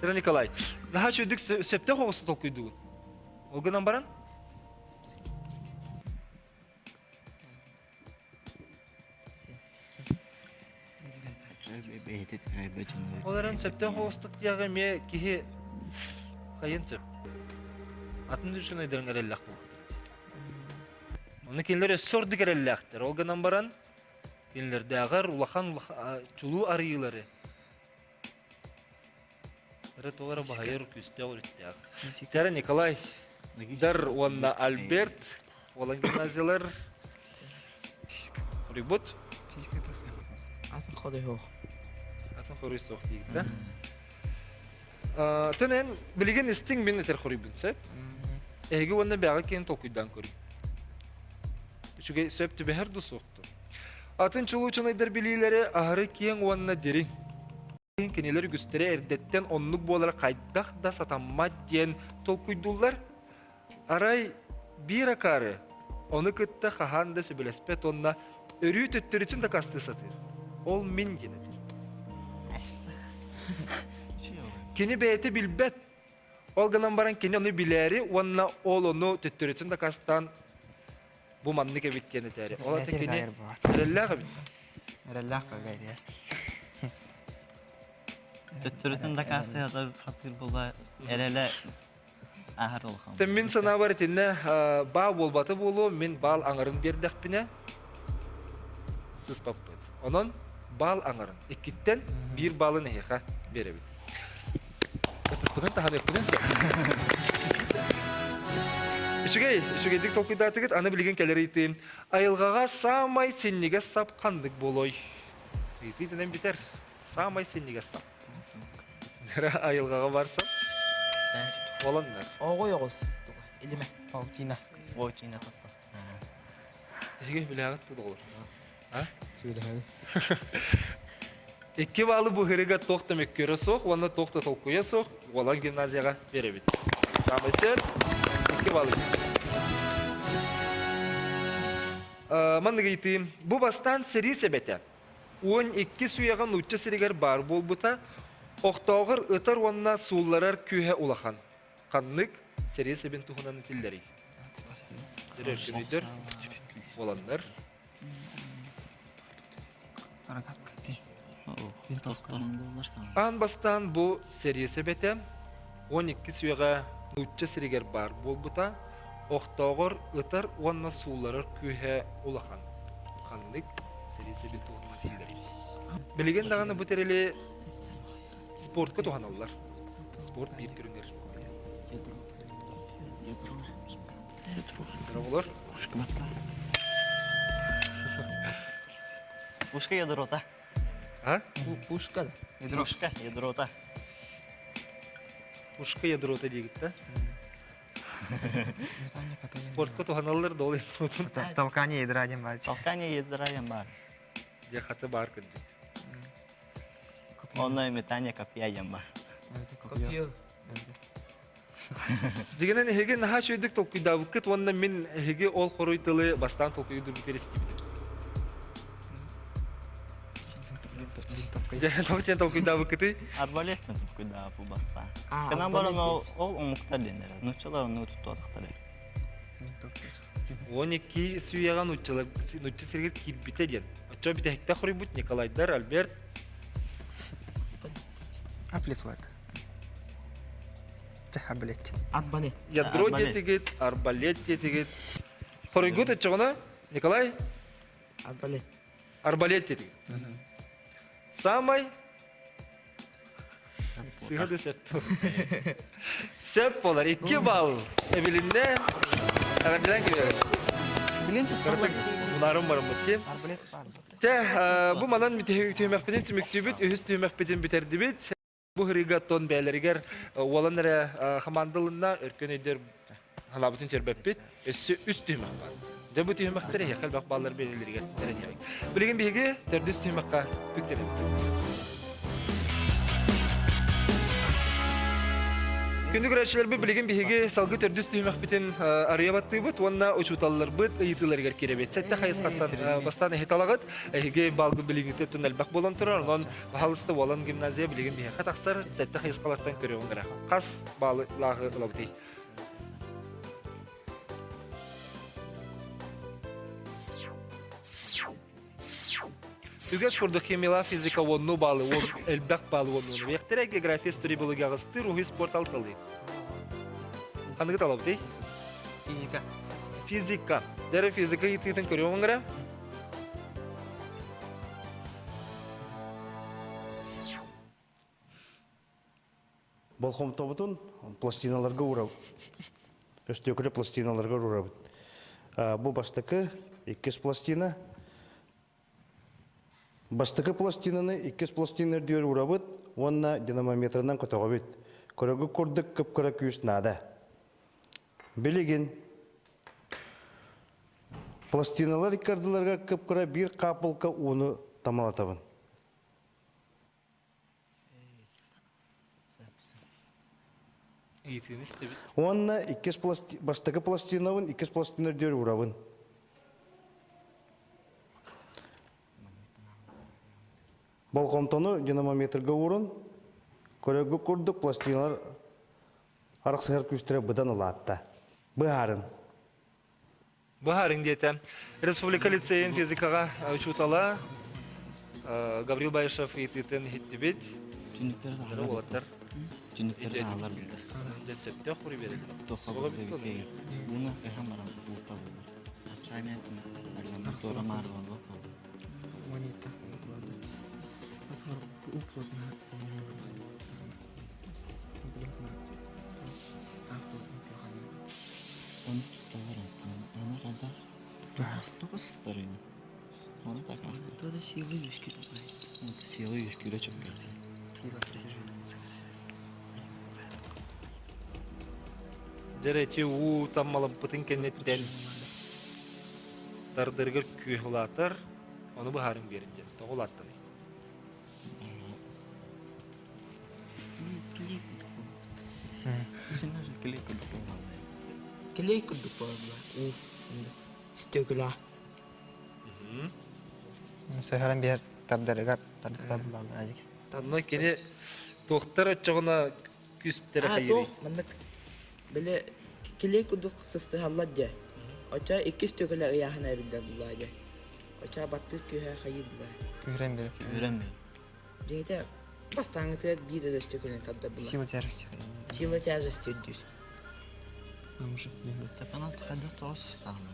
Тера Николай, наһаа үчүгдүк сөптөөх оҕусу толкуйдугун. Ол гынан баран Ол эрэн сөптөөх оҕустук диэҕи эмиэ киһи хайын сөп. Атын учуонайдарын эрэллээх буолуохтара. Ону кинилэр өссө ордук эрэллээхтэр. Ол гынан баран кинилэрдээҕэр улахан чулуу арыйыылары Эрэ туох эрэ баһыйар күүстээх өрүттээх. Тара Николай Дар уонна Альберт Уолан гимназиялар Хоруйбут? Атын хоруй суох. Атын хоруй суох диигит да? Тэн эн билигин истиҥ мин этэр хоруйбун сөп? Эһиги уонна бэҕэ киэн толкуйдаан көрүҥ. Үчүгэй сөп түбэһэр ду суох ду? Атын чулуу чунайдар билиилэри аһары киэҥ уонна дириҥ. Кинилэр үгүстэрэ эрдэттэн оннук буолара хайдах да сатаммат диэн толкуйдууллар. Арай биир акаары ону кытта хаһан да сөбүлэспэт уонна өрүү төттөрүтүн дакаастыы сатыыр. Ол мин диэн этэр. Кини бэйэтэ билбэт. Ол гынан баран кини ону билээри уонна ол ону төттөрүтүн дакаастаан бу маннык эбит диэн этээри. Ол ата кини эрэллээх эбит. Эрэллээх бэйдиэр. Төттөрүтүн дакаастыы сатыыр була эрэлэ аһар улахан. Мин санаабар итиннэ баа буолбата буолуо, мин баал аҥарын биэрдэхпинэ сыспаппыт. Онон баал аҥарын иккиттэн биир баалын эһиэхэ биэрэбит. Ытыспытын таһыныахпытын сөп. Үчүгэй, үчүгэйдик толкуйдаатыгыт, аны билигин кэлэр ыйытыым. Айылҕаҕа саамай синньигэс сап ханнык буолуой? Ыйытыы итинэн бүтэр. Саамай синньигэс сап. Айылҕаҕа барсам. Олоннор. Оҕой оҕус. Илиме. Паутина. Паутина таппа. Эһиги билэҕит да А? Сөйлэһэбин. Икки баалы быһырыга туох да мөккүөрэ суох уонна туох да толкуйа суох Уолан гимназияҕа биэрэбит. Саамай сөп. Икки баалы. Маннык ыйытыым. Бу бастаан сэрии сэбэтэ. 12 үйэҕэ нуучча сиригэр баар буолбута, охтооҕор ытар уонна суулларар күүһэ улахан. Ханнык сэрии сэбин туһунан этиллэрий? Өркүнүйдөр, уоланнар. Аан бастаан бу сэрии сэбэтэ 12 үйэҕэ нуучча сиригэр баар буолбута, охтооҕор ытар уонна суулларар күүһэ улахан. Ханнык сэрии сэбин туһунан этиллэрий? Билигин даҕаны бу тэрили спортка туһаналлар. Спорт биир көрүҥэр. Оҕолор. Пушка ядрота. А? Пушка. Пушка ядрота. Пушка ядрота диигит да? Спортка туһаналлар да ол Толкание ядра диэн баар. Толкание ядра диэн баар. Дьэ хаты баар кырдьык. Онно метание копья диэн баар. Копье. Дьигинэн эһиги наһаа үчүгэйдик толкуйдаабыккыт уонна мин эһиги ол хоруй тылы бастаан толкуйдуурбутугар истибитим. Дьэ, тоҕо диэн толкуйдаабыккытый? Арбалеттан толкуйдаабы бастаан. А, Канан баран арбалет ол омуктар диэннэр. Нуччалар ону туттуатахтара. 12 сүйэҕэ нууччалар нуучча сиригэр киирбитэ диэн. Оччо бүтэһиктээх хоруйбут Николайдар, Альберт. Аплифлаг. Арбалет. Арбалет. Ядро диэтигит, арбалет диэтигит. Хоруйгут оччоҕуна, Николай? Арбалет. Арбалет диэтигит. Самай Сыһа да сөп. Сөп болар. Икки балл. Эбилинне. Эҕэрдэлээн киирэр. Билин Мунарым барыммыт ки. Арбалет бар. Те, бу манан түһүмэхпитин түмүктүүбүт, үһүс түһүмэхпитин бүтэрдибит. Бу ырыга тон бэйэлэригэр уолан эрэ хамаандалынна өркөн өйдөр санаабытын төрбөппүт. Өссө үс түһүмэх бар. Дьэ бу түһүмэхтэр эһиэхэ элбэх бааллар биэрэлэригэр эрэниэҕиҥ. Билигин биһиги төрдүс түһүмэххэ үктэнэбит. Күндү көрөөччүлэрбит билигин биһиги салгыы төрдүс түһүмэхпитин арыйа баттыыбыт уонна учууталларбыт ыйытыыларыгар киирэбит. Сэттэ хайысхаттан бастаан эһи талаҕыт. Эһиги баалгы билиҥҥитэ өттүн элбэх буолан турар. Онон Баһалыста Уолан гимназия билигин биһиэхэ тахсар сэттэ хайысхалартан көрүөҕүҥ эрэ. Хас баалы лааҕы ылабытый? Үгэс курдук химияла физика уонну баалы уон элбэх баалы уоннууну биэхтэрэ география история биология аҕыстыыр уһуй спорт алталыы. Ханныгы талабытый? Физика. Физика. Дәрі физика ыйытыытын көрүөҕүҥ эрэ. Болхомтобутун пластиналарга уурабыт. Өстүөкүлэ пластиналарга уурабыт. Бу бастакы, иккис пластина. Бастакы пластинаны иккис пластина үрдүгэр уурабыт уонна динамометрынан көтөҕөбүт. Көрөгү курдук кып-кыра күүс наада. Билигин пластиналар икки ардыларыгар кып-кыра биир хаапылка ууну тамалатабын. Ыйытыыны истэбит. Уонна иккис бастакы пластинабын иккис пластина үрдүгэр уурабын. Болҕомтону динамометрга уурун. Көрөргүт курдук пластиналар арахсыһар күүстэрэ быдан улаатта. Быһаарын. Быһаарыҥ диэтэ. Республика лицейин физикаҕа учуутала Гаврил Баишев ыйытыытын иһиттибит. Түннүктэр Бары уолаттар Түннүктэр аалар билдер. Дьэ сөптөөх хуруй берелер. Тоққа Уну эһэм баран уутта булар. Апчаймен туора маарылан Монета. Оны тутталар Аны хайдах Тугустарын. Оны так Тоже силы үскүр. Силы үскүрэ чөккөтө. Сила притяжения. Дьэ эти уу таммалаппытын кэнниттэн тардырыгар күүһ улаатар, ону быһаарыҥ биэрин диэн. Тоҕо улааттаный? Клей курдук буолла. Клей курдук буолла. Уу. Стекла. Сыһаран биэр тардарыгар тардыстар булаллар адик. Онно кини туохтар оччоҕуна күстэрэ А, хайырый? туох маннык били клей курдук сыстыһаллар дьэ. Оча иккис төкөлө ыйааһына эбиллэр буллаа дьэ. Оча баттыыр күүһэ хайыр булаа. Күүрэн бери. Күүрэн бери. Дьиҥитэ бастааҥҥытыгар биир эрэ өстөкүнэн тардар була. Сила тяжести. Сила тяжести үрдүүр. Тапанал хайдах тоҕо сыстаҕына.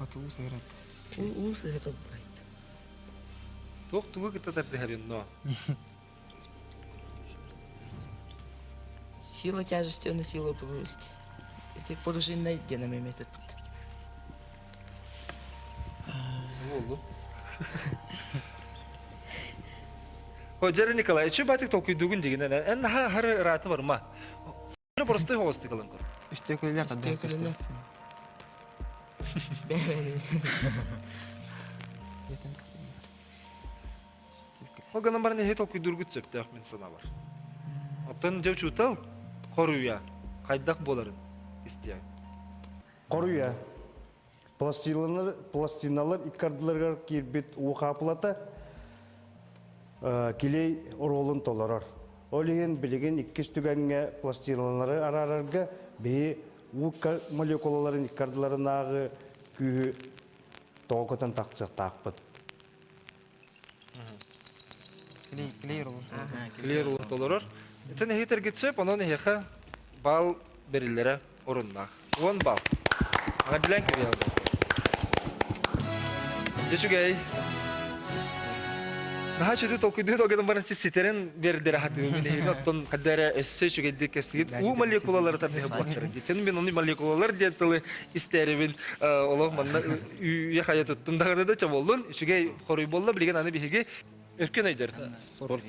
Аты уу сыһырат. Уу сыһыта булайт. Туох тугу кытта тардыһарын но? Сила тяжести на силу упругости. Эти пружинной динамометр бут. Буоллун. Дьэрэ Николаевич, батик толкуйдуугун дигинэн, эн наһаа хары ыраата барма. Простой хоҕостук ылан көр. Үстөкүлэлэр Үстөкүлэлэр. Ол гынан баран эһи толкуйдуургут сөптөөх мин санаабар. Оттон дьэ учуутал хоруйа хайдах буоларын истиэҥ. Хоруйа. Пластиналар, пластиналар икки ардыларыгар киирбит уу хаапылата килей оруолун толорор. Ол иһин билигин иккис түгэҥҥэ пластиналары араарарга биһи уу молекулаларын икки ардыларынааҕы күүһү тоҕо көтөн тахсыахтаахпыт. Клей ролун. Клей ролун толорор. Итин эһи тергитсеп, онон эһиэхэ бал бериллэрэ оруннаах. 10 балл. Аҕадилэн кэбиһэллэр. Дьэ үчүгэй. Наһаа үчүгэй толкуйдуу толкуйдан баран ситэрин бердere хатыыбын эһиги оттон хадда эрэ өссө үчүгэйдик кэпсигит уу молекулалары тардыһа буолчары диэн мин ону молекулалар диэн тылы истээрибин олох манна үйэ хайа туттум даҕаны да чоболлун үчүгэй хоруй буолла билигин аны биһиги өркөн өйдөр Спорт.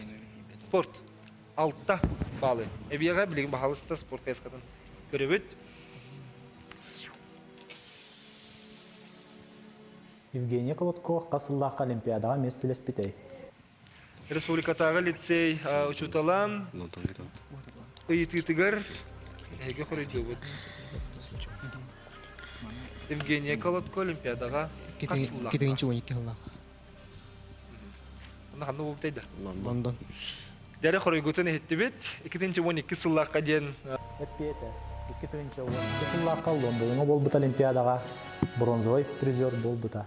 спорт алта баалы эбиэҕэ билигин баһаалыста спорт хайысхатын көрөбүт Евгения Колодко хас сыллаахха Олимпиадаҕа миэстэлэспитэй? Республикатааҕы лицей учуутала ыйытыытыгар эһиги хоруйдуубут. Евгения Колодко Олимпиадаҕа хас сыллаахха? Китигинчи 12 сыллаах. Онно ханна буолбутай да? Лондон. Дьэрэ хоруйгутун иһиттибит. 2012 сыллаахха диэн Эппиэтэ. 2012 сыллаахха Лондоҥҥа буолбут Олимпиадаҕа бронзовай призер буолбута.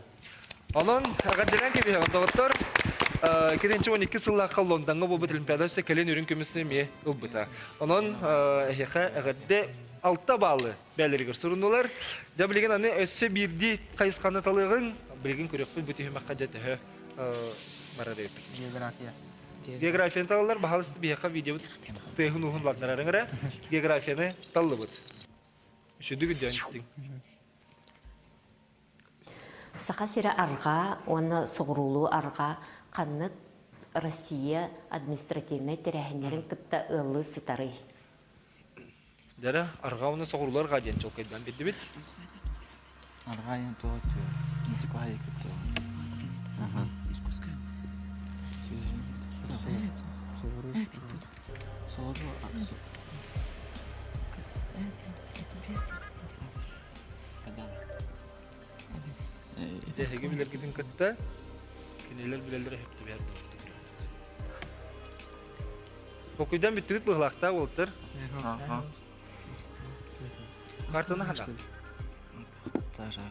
Онон эҕэрдэлээн кэбиһэҕин доҕоттор. 2012 сыллаахха Лондоҥҥа буолбут Олимпиада өссө кэлин үрүҥ көмүс эмиэ ылбыта. Онон эһиэхэ эҕэрдэ 6 баалы бээлэригэр суруннулар. Дьэ билигин аны өссө биирдии хайысханы талыаҕыҥ. Билигин көрүөхпүт бу түһүмэххэ дьэ төһө барар эбиппит. География. Географияны талаллар. Баһалыста биһиэхэ видеобут тыаһын ууһун латнарарыҥ эрэ. Географияны таллыбыт. Үчүдүк үрдээн истиҥ. Саха сирэ арҕаа уонна соҕуруулуу-арҕаа ханнык Россия административнай тэрээһиннэрин кытта ыаллыы сытарый? Дьэрэ, арҕаа уонна соҕуруулуу арҕаа диэн чуолкайдаан биэрдибит. Арҕаа диэн туох өттүгэр? Москва диэки туох? Аха. Соҕуруу. Эһиги билэргитин кытта кинилэр билэллэрэ сөп түбэһэр Толкуйдан бүттүгүт быһылаахтаах уолтар. Картаны хата. Тара.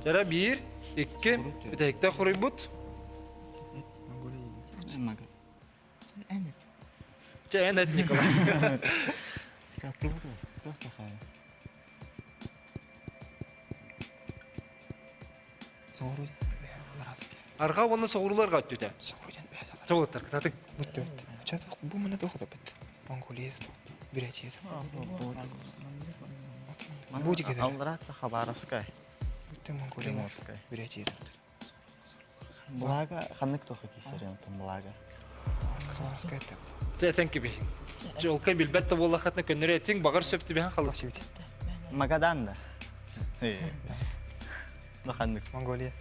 Жара биир, икки, бүтэһикте хоруйбут. Чэ, эн эт, Николай. Арҕаа уонна соҕурууларга өттүтэ. Чабылыттар кытатыҥ. Бу мына тоҕо бит. Монголия, Бурятия. Бу дигедер. Аллараата Хабаровскай. Бүттэ Монголия, Бурятия. Благо, ханнык тоха кисэрин отон благо. Хабаровскай это. Этен киби. Жолка билбэт да буоллаххытына көннөрү этиҥ, баҕар сөп түбэһэн халла. Магадан да. Ханнык. Монголия.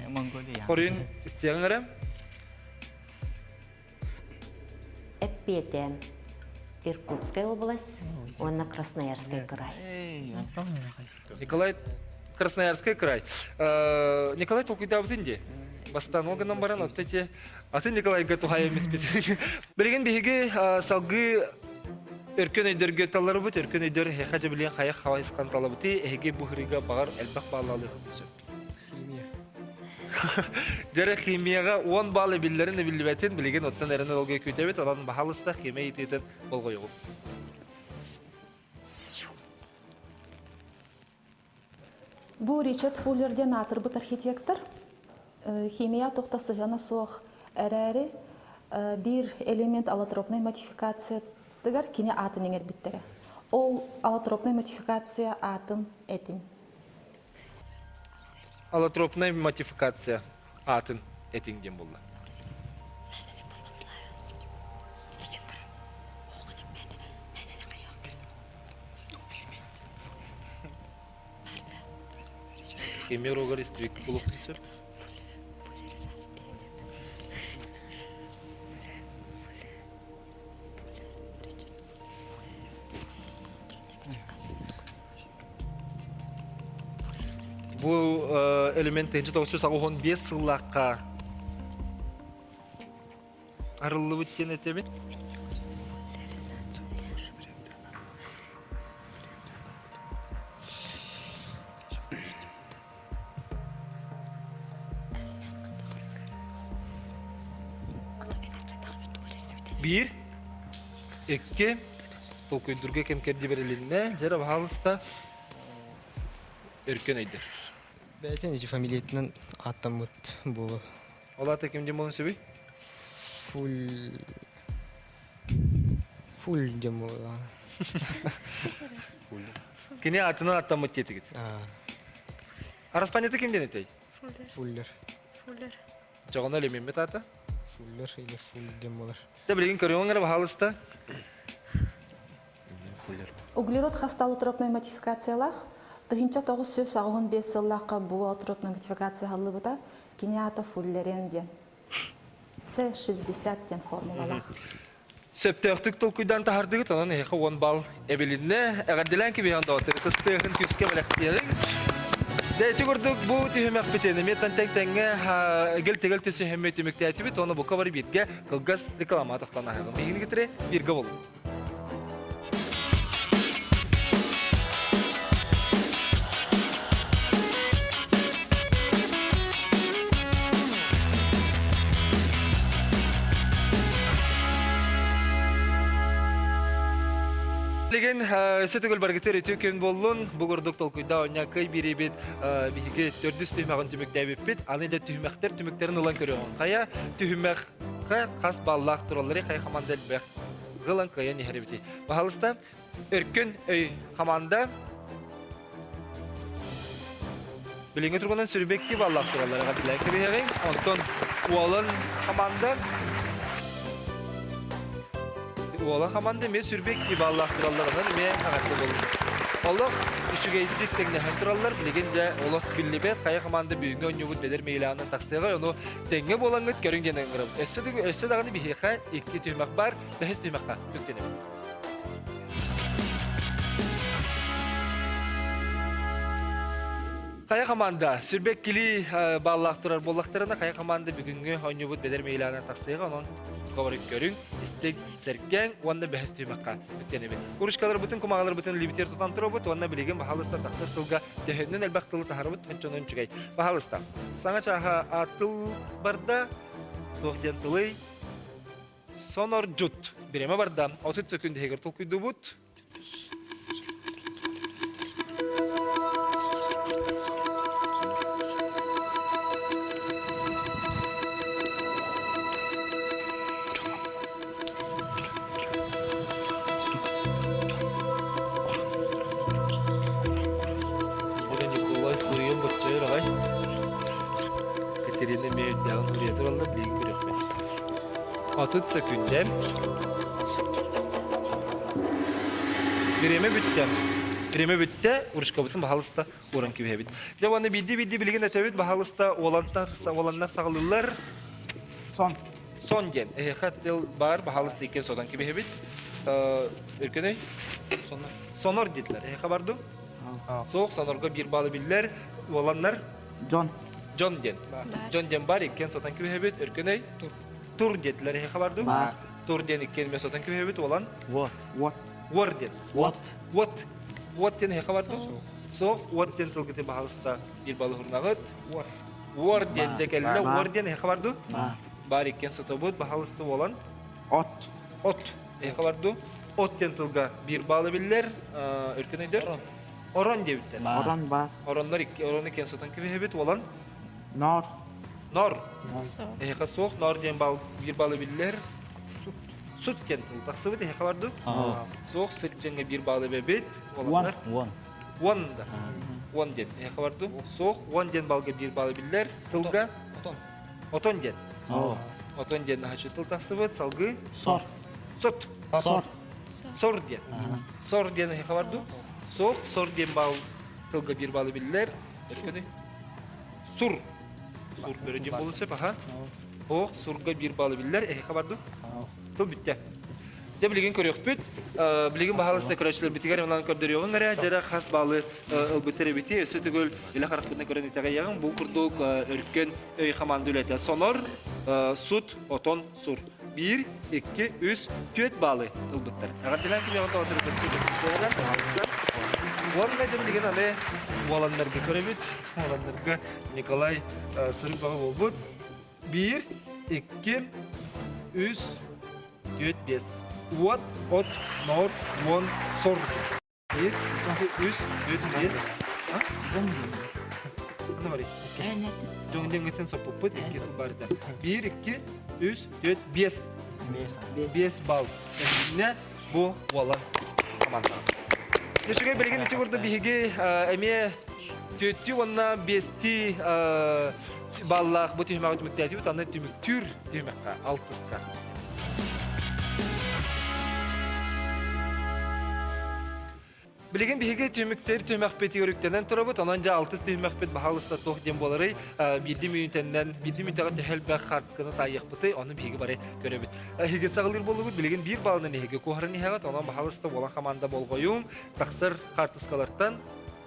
Монголия. Хоруйун истиэҕиҥ эрэ. Эппиэтэ Иркутская область уонна Красноярскай край. Николай Красноярскай край. Николай толкуйдаабытын дии. Бастаан ол гынан баран, кстати, атын Николайга туһайа эмиспит. Билигин биһиги салгыы өркөн өйдөргө талларыбыт, өркөн өйдөр эһиэхэ дьэ билиэн хайах хайысхан талабыты, эһиги бу хырыыга баҕар элбэх бааллаалыаххытын сөп. Химия. Дьэрэ химияҕа 10 балл эбиллэрин эбиллибэтин билигин оттон эрэн олгой күүтэбит, онон баһалыста химия ыйытыытын болҕойоҕум. Бу Ричард Фуллер диэн аатырбыт архитектор химия туохта сыһыана суох эрээри биир элемент аллотропнай модификациятыгар кини аатын иҥэрбиттэрэ. Ол аллотропнай модификация аатын этин. Аллотропнай модификация аатын этиҥ диэн буолла. Химия уруогар истибиккэ булуохпун сөп. Бу элемент 1995 сыллаахха арыллыбыт диэн этэбин. Биир, икки, толкуйдурга кэм кэрди берилиннэ, дьэ баһаалыста өркөн өйдөр. Бэйэтин ити фамилиятынан ааттаммыт буолу. Ол аата ким диэн буолуон сөбүй? Фуль... Фуль диэн буолуо. Кини атынан аттаммыт диэтигит. Араспанньата ким диэн этэй? Фуллер. Фуллер. Чоҕоно элемеммит аата? Фуллер или фуль диэн буолар. Дьэ билигин көрүөҥ эрэ баһаалыста. Углерод хаста аллотропнай модификациялаах 1985 сыллаахха бу аллотропнай модификация аһыллыбыта. Кини аата фуллерен диэн. С60 диэн формулалаах. Сөптөөхтүк толкуйдаан таһардыгыт, онон эһиэхэ 10 балл эбилиннэ. Эҕэрдэлээн кэбиһэн доҕоттор, ытыстыахын күүскэ бэлэхтиэҕиҥ. Дьэ, ити курдук бу түһүмэхпитин эмиэ тэҥ тэҥҥэ эгэл-тэгэл түсүһэммит түмүктээтибит, уонна бука бары бииргэ кылгас реклама тохтоон аһыаҕым. Миигин кытары бииргэ болун. Билигин өссө төгүл баргытыр үтүө күн буоллун. Бу курдук толкуйда оонньоон кый биэрибит биһиги төрдүс түһүмэҕин түмүктээбиппит. Аны да түһүмэхтэр түмүктэрин ылан көрүөҕүҥ. Хайа түһүмэххэ хас баллаах тураллары хайа хамаанда элбэх ылан кыайан иһэр эбитий. Баһалыста Өркөн өй хамаанда Билиҥҥи тургунан сүрбэкки баллаах тураллар эҕэрдэлээн кэбиһэҕиҥ. Онтон Уолан хамаанда Уолан хамаанда эмиэ сүрбэкки баллаах туралларынан эмиэ эҕэрдэ буолун. Олох үчүгэйдик тэҥнэһэн тураллар. Билигин дьэ олох биллибэт. Хайа команда бүгүҥҥү оонньуубут бэдэр миилэҕинэн тахсыаҕай. Ону тэҥҥэ буолаҥҥыт көрүҥ диэн ыҥырабыт. Өссө, өссө даҕаны биһиэхэ икки түһүмэх баар. Бэһис түһүмэххэ түктэнэбит. Хайа команда сүрбэк кили бааллаах турар буоллахтарына, хайа команда бүгүҥҥү оонньуубут бэдэр миилэҕинэн тахсыаҕа. Онон говорит көрүҥ, истиҥ, сэргээҥ уонна бэһис түһүмэххэ үктэнэбит. Курочкаларбытын, кумаҕаларбытын либитер тутан турабыт уонна билигин баһалыста тахсар тылга төһөннөн элбэх тылы таһарабыт оччонон үчүгэй. Баһалыста. Саҥа чааһа тыл барда, туох диэн тылый? Сонордьут. Бириэмэ барда. 30 секунд иһигэр толкуйдуубут. Бу Николай суруйан боччойор аҕай. Катерина эмиэ үрдээҕин суруйа тураллар, билигин көрүөхпүт. 30 секүндэ. Бириэмэ бүттэ. Бириэмэ бүттэ, ручкабытын баһалыста ууран кэбиһэбит. Дьэ уонна биирдии-биирдии билигин этэбит, баһалыста уолантан уоланнар саҕалыыллар. Сон. Сон диэн. Эһиэхэ тыл баар, баһалыста иккиэн сотон кэбиһэбит. Өркөнөй? Сонор. Сонор диэтилэр. Эһиэхэ бар дуу? Суох, сонорго биир баалы биллэр. Уоланнар? Дьон. Дьон диэн. Дьон диэн бар, иккиэн сотон кэбиһэбит. Өркөнөй? Тур. Тур диэтилэр эһиэхэ бар дуу? Бар. Тур диэн иккиэн эмиэ сотон кэбиһэбит. Уолан? Уот. Уот. Уор диэн. Уот. Уот. Уот диэн эһиэхэ бар дуу? Суох. Уот диэн тылгытын баһалыста биир балы хурнаҕыт. Уор. Уор диэн дьэ кэллэ. Уор диэн эһиэхэ бар дуу? Бар. Бар иккиэн сотобут. Баһалыста уолан? От. От. Эһиэхэ бар дуу? От диэн тылга биир баалы биллэр. Өркөн өйдөр? Орон диэбиттэр. Орон бар. Ороннор икки орону иккиэн сотон кэбиһэбит уолан. Нор. Нор. Эһиэхэ суох нор диэн бал биир балы биллэр. Сут. Сут диэн тыл тахсыбыт эһиэхэ бар дуу? Суох сут диэҥҥэ биир баалы эбэбит. Уоланнар. Уон. Уон да. Уон диэн эһиэхэ бар дуу? Суох уон диэн балга биир баалы биллэр. Тылга. Отон. Отон диэн. Отон диэн наһаччы тыл тахсыбыт. Салгыы. Сор. Сот. Сор. Сор диэн. Сор диэн эһиэхэ бар дуу? Суох, сор диэн баал тылга биир баалы биллэр. Өркөнүй. Сур. Сур бөрө диэн буолуон сөп, аха. Ох, сурга биир баалы биллэр. Эһиэхэ бар дуу? Тыл бүттэ. Дьэ билигин көрүөхпүт. Билигин баһаалыста көрөөччүлэрбитигэр онон көрдөрүөҕүҥ эрэ. Дьэрэ хас баалы ылбыттар эбити. Өссө төгүл илэ харахпытынан көрөн итэҕэйэҕиҥ. Бу курдук өркөн өй хамаанда үлэтэ. Сонор, сут, отон, сур. Биир, икки, үс, түөрт баалы ылбыттар. Эҕэрдэлээн кимиэҕин тоҕотор Уонна дьэ билигин аны уоланнарга көрөбүт. Уоланнарга Николай сырык баҕа буолбут. Биир, икки, үс, түөрт, биэс. Уот, от, ноор, уон, сор. Биир, икки, үс, түөрт, биэс. Аны барый. Дьоҥ диэҥҥитин соппуппут, икки тыл бар этэ. Биир, икки, үс, түөрт, биэс. Биэс балл. Эһигинэ бу уолан командаҕа. Үчүгэй билигин ити курдук биһиги эмиэ түөртүү уонна биэстии баллаах бу түһүмэҕи түмүктээтибит, аны түмүктүүр түһүмэххэ алтыска. Билигин биһиги түмүктэр түһүмэхпитигэр үктэнэн турабыт. Онон дьэ алтыс түһүмэхпит баһаалыста туох диэн буоларый? Биирдии мүнүүтэннэн, биирдии мүнүүтэҕэ төһө элбэх хаартысканы таайыахпытый? Ону биһиги бары көрөбүт. Эһиги саҕалыыр буоллугут. Билигин биир баалынан эһиги куоһаран иһэҕит. Онон баһаалыста буолан хамаанда болҕойуҥ. Тахсар хаартыскалартан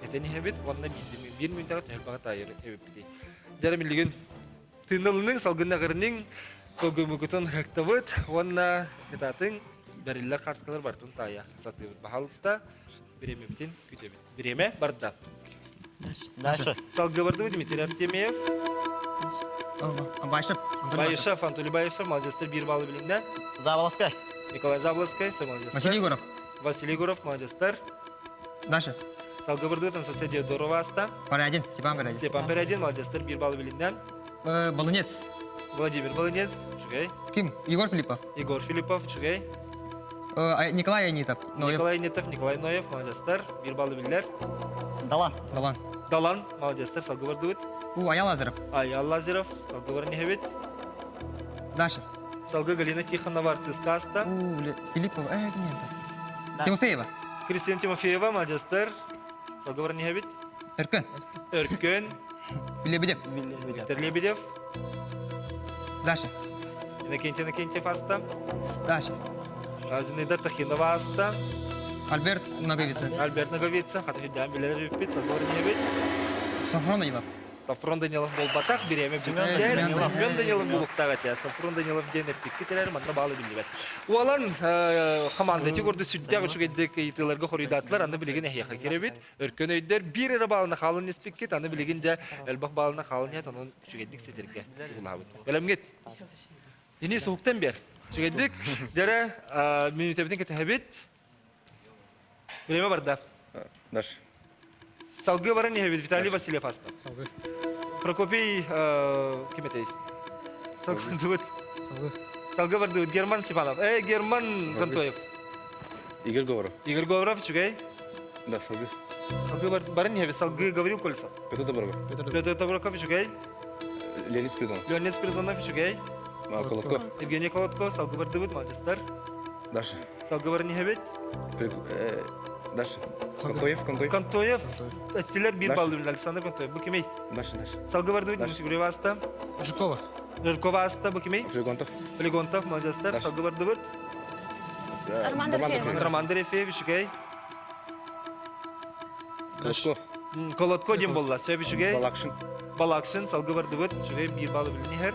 этэн иһэбит уонна биирдии биир мүнүүтэҕэ төһө элбэҕи таайар эбиппитий. Дьэ билигин тыынылыныҥ, салгыннаҕырының, кылгымыкытын ыктабыт уонна кытаатыҥ бэриллэр хаартыскалар барытын таайа сатыыбыт. Баһаалыста, бириэмэбитин күтэбит. Бириэмэ барда. Дальше. Салгыы бардыбыт Дмитрий Артемьев. Баишев. Баишев, Анатолий Баишев, молодецтер биир баллы билиннэ. Заболоцкай. Николай Заболоцкай, все молодецтер. Василий Егоров. Василий Егоров, молодецтер. Даша. Салгыы бардыбыт Анастасия Диодорова аста. Порядин, Степан Порядин. Степан Порядин, молодецтер биир баллы билиннэ. Балынец. Владимир Балынец, үчүгэй. Ким? Егор Филиппов. Егор Филиппов, үчүгэй. Николай Айнитов. Ноев. Николай Айнитов, Николай Ноев, молодецтар. Биир баллы биллэр. Далан. Далан. Далан, молодецтар, салгы бардыбыт. У, Аял Лазарев. Аял Лазарев, салгы баран иһэбит. Даша. Салгы Галина Тихонова артыыска аста. У, бля, Филиппова. Э, это не это. Тимофеева. Кристина Тимофеева, маладьыастар. Салгы баран иһэбит. Өркөн. Өркөн. Лебедев. Виктор Лебедев. Даша. Иннокентий Иннокентьев аста. Даша. Зинаида Тахинова аста. Альберт Ноговицын. Альберт Ноговицын. Хата хүддээн билэр эбиппит. Салгы баран иһэбит. Софрон Данилов. Сафрон Данилов буолбатах, бириэмэ Семен бүттэ. Семен Данилов булуктаах этэ. Сафрон Данилов диэн эппиккит эрэр, манна баалы биллибэт. Уолан команда ити курдук сүрдээх үчүгэйдик ыйытыыларга хоруйдаатылар. Аны билигин эһиэхэ кирэбит. Өркөн өйдөр биир эрэ баалына хаалан испиккит. Аны билигин дьэ элбэх баалына хаалан иһэт, онон үчүгэйдик ситэргэ улаабыт. Бэлэмҥит? Ини суһуктан бер. Үчүгэйдик дьэрэ мүнүүтэбитин кэтэһэбит. Время барда. Даш. Салгыы баран иһэбит Виталий Васильев аста. Салгыы. Прокопий ким этэй? Салгыы. Салгыы. Салгыы бардыбыт Герман Степанов. Э, Герман Гонтоев. Игорь Говоров. Игорь Говоров, үчүгэй. Да, салгыы. Салгыы баран иһэбит. Салгыы Гаврил Колесов. Петр Доброков. Петр Доброков, үчүгэй. Леонид Спиридонов. Леонид Спиридонов, үчүгэй. Колотко. Евгений Колотко, салгыы бардыбыт, маладьыстар. Даша. Салгыбарын иһэбит. Даша. Контоев, Контоев. Контоев. Эттилер биир баллы Александр Контоев. Бу кимий? Даша, Даша. Салгыбарды Мусигурев аста. Жиркова. Жиркова аста. Бу кимий? Флегонтов. Флегонтов, молодецтар. Салгыбардыбыт. Роман Дорофеев. Роман Дорофеев, үчүгэй. Колотко. Колотко диэн болла. Сөп үчүгэй. Балакшин. Балакшин, салгыбардыбыт. Үчүгэй биир баллы билин иһэр.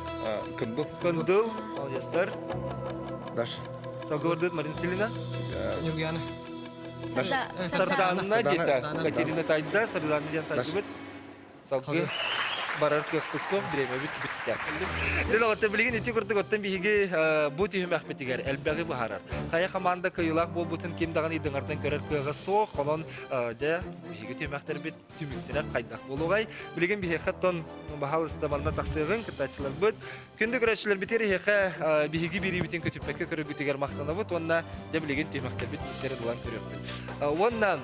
Кындыл. Кындыл, молодецтар. Даша. Салгыбардыбыт Марина Селина. Нюргияна. Сардаанна диэтэ. Катерина тайда, Сардаана диэн тайдыбыт. Салгыы барар кыахпыт суох, бириэмэбит бүттэ. Дьэ, оттон билигин ити курдук оттон биһиги бу түһүмэхпитигэр элбэҕи быһаарар. Хайа хамаанда кыайыылаах буолбутун ким даҕаны ыйдыҥардан көрөр кыаҕа суох. Онон дьэ, биһиги түһүмэхтэрбит түмүктэрэ хайдах буолуоҕай? Билигин биһиэхэ оттон баһаалыста манна тахсыаҕыҥ, кыттааччыларбыт. Күндү көрөөччүлэрбитигэр эһиэхэ биһиги биэриибитин көтүппэккэ көрөргүтүгэр махтанабыт уонна дьэ билигин түһүмэхтэрбит түмүктэрин ылан көрүөхпүт. Уонна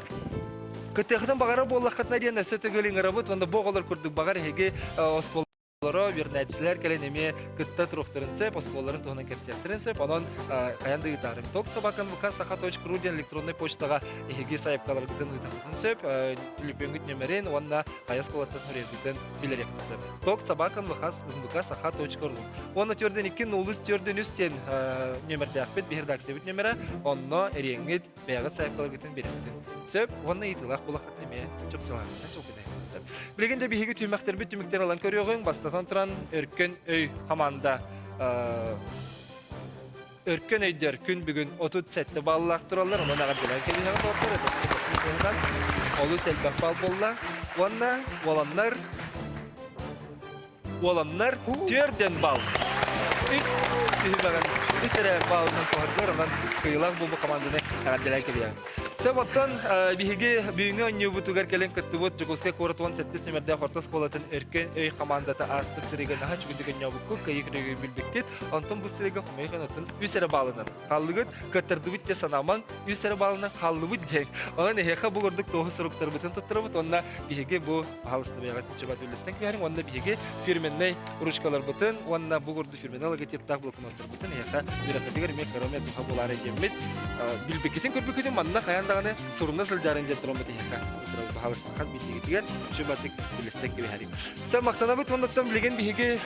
кыттыахытын баҕарар буоллаххытына диэн өссө төгүл ыҥырабыт уонна бу оҕолор курдук баҕар эһиги оскуолалара үөрэнээччилэр кэлэн эмиэ кытта туруохтарын сөп, оскуолаларын туһунан кэпсиэхтэрин сөп. Онон хайан да ыытаарыҥ. Токсобаканвк.саха.ру диэн электроннай почтаҕа эһиги сайыпкаларгытын ыытаххытын сөп, түлүпүөҥҥүт нөмерин уонна хайа оскуолаттан суруйаргытын билэриэххитин сөп. Ток собака нвк саха.ру Уонна төрдөн икки нулус төрдөн үс диэн нөмердээхпит, биһир редакциябыт нөмерэ, онно эриэҥҥит, бэйэҕит сайыпкаларгытын биэрэххитин сөп уонна ыйытыылаах булаххытын эмиэ чопчулааххытын чопчулааххытын сөп. Билигин дьэ биһиги түһүмэхтэрбит түмүктэрин ылан көрүөҕүҥ. Бастатан туран Өркөн өй хамаанда Өркөн өйдөр күн бүгүн 37 баллаах тураллар, онон эҕэрдэлээн кэбиһэҕит оттор туһунан олус элбэх бал буолла. Уонна уоланнар уоланнар түөрдэн бал. Үс түһүмэҕин үс эрэ балынан куһаргар, онон кыйылаах буолбу команданы эҕэрдэлээн кэбиһэҕит. Сөп оттон биһиги бүгүҥҥү оонньуубутугар кэлэн кыттыбыт Дьокуускай куорат 17 нүмердээх орто оскуолатын Өркөн өй командата ааспыт сырыыга наһаа үчүгэйдик оонньообуккут, кыайыы күнүгү билбиккит. Онтон бу сырыыга хомойуох оттон үс эрэ баалынан хааллыгыт, кыаттардыбыт диye санаамаҥ, үс эрэ баалынан хааллыбыт диэн. Онон эһиэхэ бу курдук туоһу суруктарбытын туттарабыт уонна биһиги бу аһалыстыбыйаҕа чубат үллэстэн кэбиһэриҥ уонна биһиги фирменнэй ручкаларбытын уонна бу курдук фирменнэй логотиптаах блокноттарбытын эһиэхэ үөрэххитигэр эмиэ кыра туха буолаары диэммит билбиккитин көрбүккүтүн манна хайаан даҕаны сурунна сылдьарын диэн тураммыт эһиэхэ баһалыста хас биирдиигитигэр чубатык үллэстэн кэбиһэриҥ. Чэ, махтанабыт уоннаттан билигин биһиги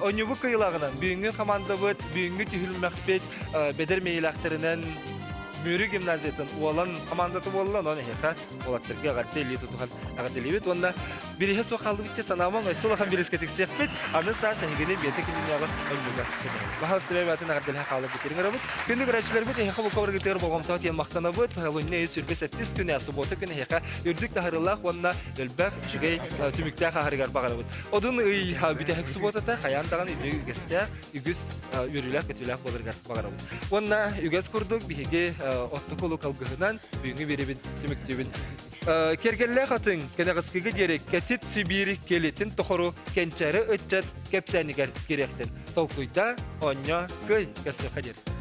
оонньуубут кыайыылааҕынан бүгүҥҥү хамаандабыт, бүгүҥҥү түһүлмэхпит бэдэр мэйилээхтэринэн Мүрү гимназиятын уолан хамаандата буолла, онон эһиэхэ уолаттарга эҕэрдэ илии тутуһан эҕэрдэлиибит уонна бириһэ суох хааллыбыт дии санаамаҥ, өссө улахан бириискэ тиксиэхпит, аны саас эһигини биэтэ кининээҕи оонньууга Баһаалыста бэйэбээтин эҕэрдэлэһэ хааларбыт ыҥырабыт. Күндү көрөөччүлэрбит эһиэхэ бука барыгытыгар болҕомтоҕо тиийэн махтанабыт. Лунньа 127 күнэ, суббота күн эһиэхэ үрдүк таһарыылаах уонна элбэх үчүгэй түмүктээх аһарыгар баҕарабыт. Одун ый бүтэһик субуотата хайаан даҕаны үтүө үгэстээх, үгүс үөрүүлээх-көтүүлээх буоларыгар баҕарабыт. Уонна үгэс курдук биһиги оттук улук алгыһынан бүгүҥҥү биэрэбин түмүктүүбүн. Кэргэллээх атын кэнэҕэскигэ диэри кэтит Сибиир кэлитин тохору кэнчээри ыччат кэпсээнигэр кириэхтин. Толкуйда, оонньоо, кый, көрсүөххэ диэри.